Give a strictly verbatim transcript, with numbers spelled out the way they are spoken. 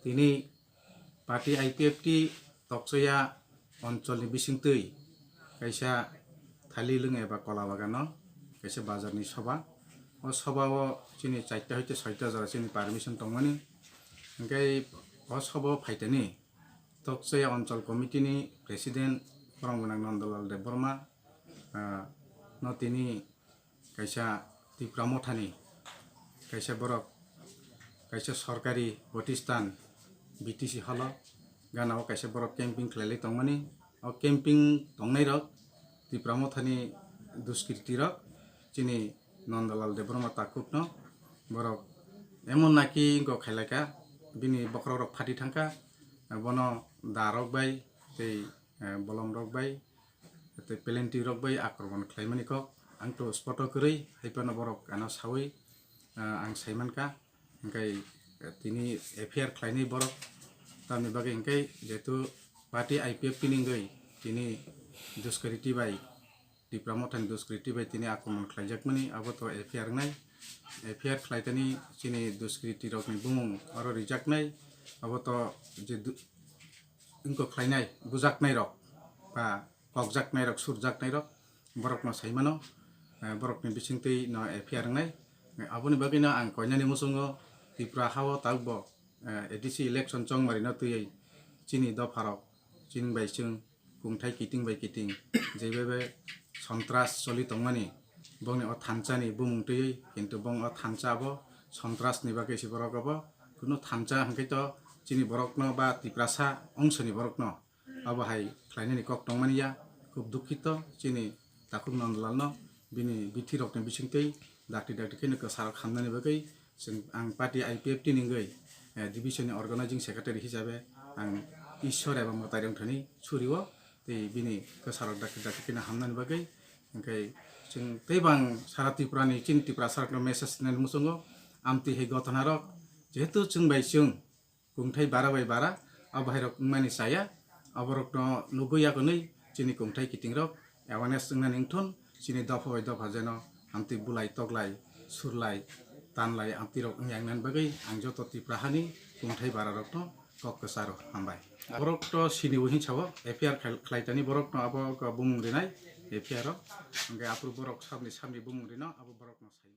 Tini party I P F T Tokchaya oncholni bisingtwi kaisa thali lwng eba kola bagano kaisa bazarni soba. O sobao chini charta hoite soita jora chini permission tongmani. Hingke o sobao phaitani Tokchaya Onchol Committee ni President Khorang Gwnang Nandalal Debbarma, ah, no tini kaisa Tipra Mothani kaisa borok kaisa sorkari protistan B T C holo gana o kaisa borok camping khlailai tongmani. O camping tongnai rok Tipra Mothani duskriti rok chini Nandalal Debbarma takhukno borok emon naki wngkok khailaka bini bokhorok rok phati thangkha, bono da rok bai tei, eh, bolom rok bai tei pelenting rok bai akromon khlaimani kok ang to spoto kwrwi hai phano borok ano sawi, ah, ang saimankha. Hingke, eh, tini F I R khlainai borok tamni bagwi hingke jehetu party I P F T ni wngwi tini duskriti bai Tipra Mothani duskriti bai tini akromon khlaijakmani abo to F I R wngnai. F I R khlaitani chini duskriti rokni bumung oro rijaknai abo to je du-, wngkok khlainai bujaknai rok ba kokjaknai rok surjaknai rok borokno saimano, eh, borokni bisingtwi no F I R wngnai. Aboni bagwino ang koinani muchungo Tripura hao tabukbo, eh, A D C election chongmarino twiwi chini dopharok chini bai chwng kungthai kiting bai kiting jebebe sontras choli tongmani bongni o thansa ni bumung twiwi, kintu bong o thansa abo sontras ni bagwi se borok abo kunu thansa hwnkhe to chini borokno ba Tiprasa ongsoni borokno abo hai khlainani kok tongmani ya. Khub dukhito chini takhuk Nandalal no bini bithi rokni bisingtwi dakti dakti kheno kwsarok hamnani bagwi chwng ang party I P F T ni wngwi, eh, division ni organizing secretary hisabe ang Ishwar eba mwtai rok thani surio tei bini kwsarok dakti dakti kheno hamnani bagwi hwnkhe chwng tei bang sara Tripura ni chini Tiprasa rokno message nani muchungo amtwi hai gotona rok jehetu chwng bai chwng kungthai bara bai bara, abo hai rok wngmani chaya, aborokno nugwi yakunwi chini kungthai kiting rok awareness wngnani wngthun, chini dopha bai dopha jeno amtwi bulai toklai, surlai, tanlai amtwi rok wngya wngnani bagwi ang joto Tripura hani kungthai bara rokno kok kwcharo hambai. Borok to sini bo hinsa o F I R khai-, khlai tani borokno abo bumung rinai F I R o, hwnkhe aphuru borok sabni sabni bumung rino abo borokno sai.